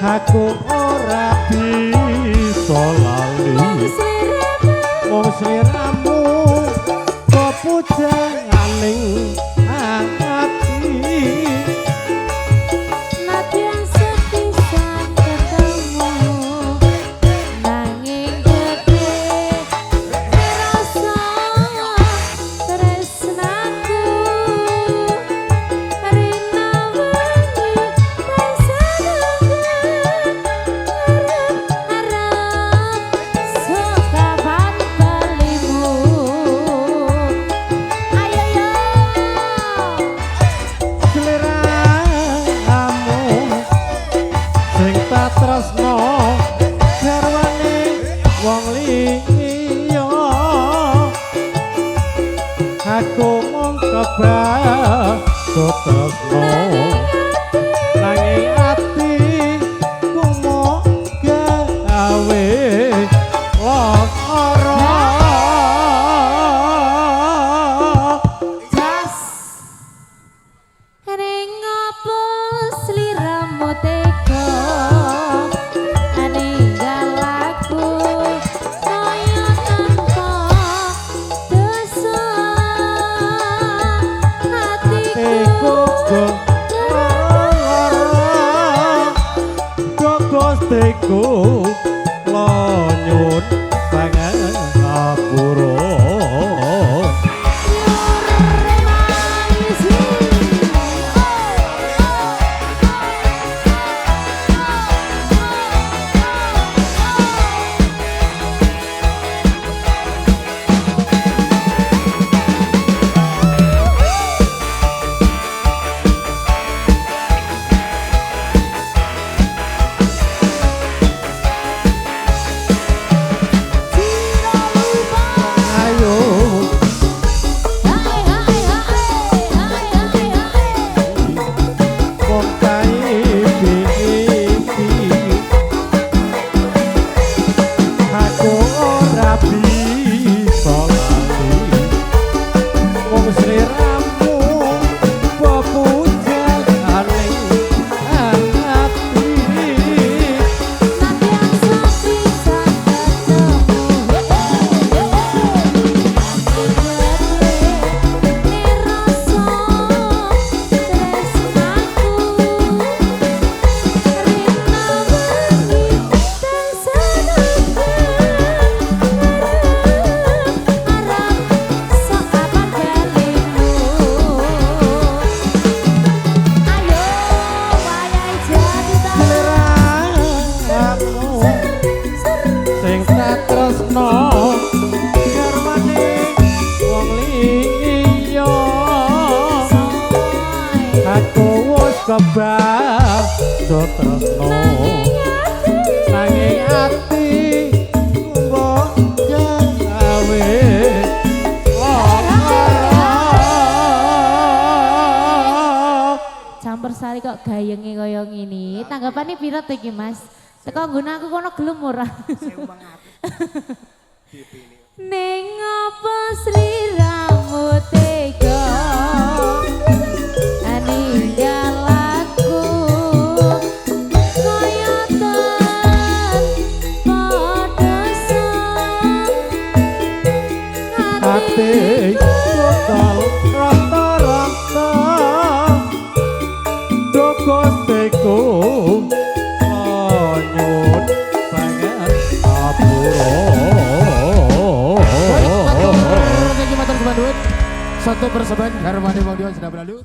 Aku ora bisa lali. Mung sliramu pepujaning ati. Nadyan sepisan ketemu, nanging gedhe rasa tresnaku. Rina wengi tansah arep sekapan balimu. Ayo yo. Sliramu sing tak tresno garwane wong liya. Aku mung kebacut tresno, nanging ati ku mung gawe lara. Jas. Ning ngopo sliramu tega ninggal aku kaya tanpa dosa? Atiku Gustiku nyuwun pangapura. Ayo. Wong iki, aku ora bisa lali. Wong sliramu pepujaning ati. Nadyan sepisan ketemu, rasa tresnaku. Rina wengi tansah arep sekapan balimu. Ayo wayahe jadi ta. Sliramu sing tak tresno garwane wong liya. Aku wis kebacut tresno, nanging ati mbok gawe lara. Campur sari kok gayenge kaya ngene. Tanggapane piro to iki, Mas? Teko nggon aku kono gelem ora? Ning ngopo sliramu tega ninggal aku kaya tanpa dosa? Ati total rata-rata Gustiku nyuwun pangapura. Satu persembahan Garwane Wong Diwa sudah berlalu.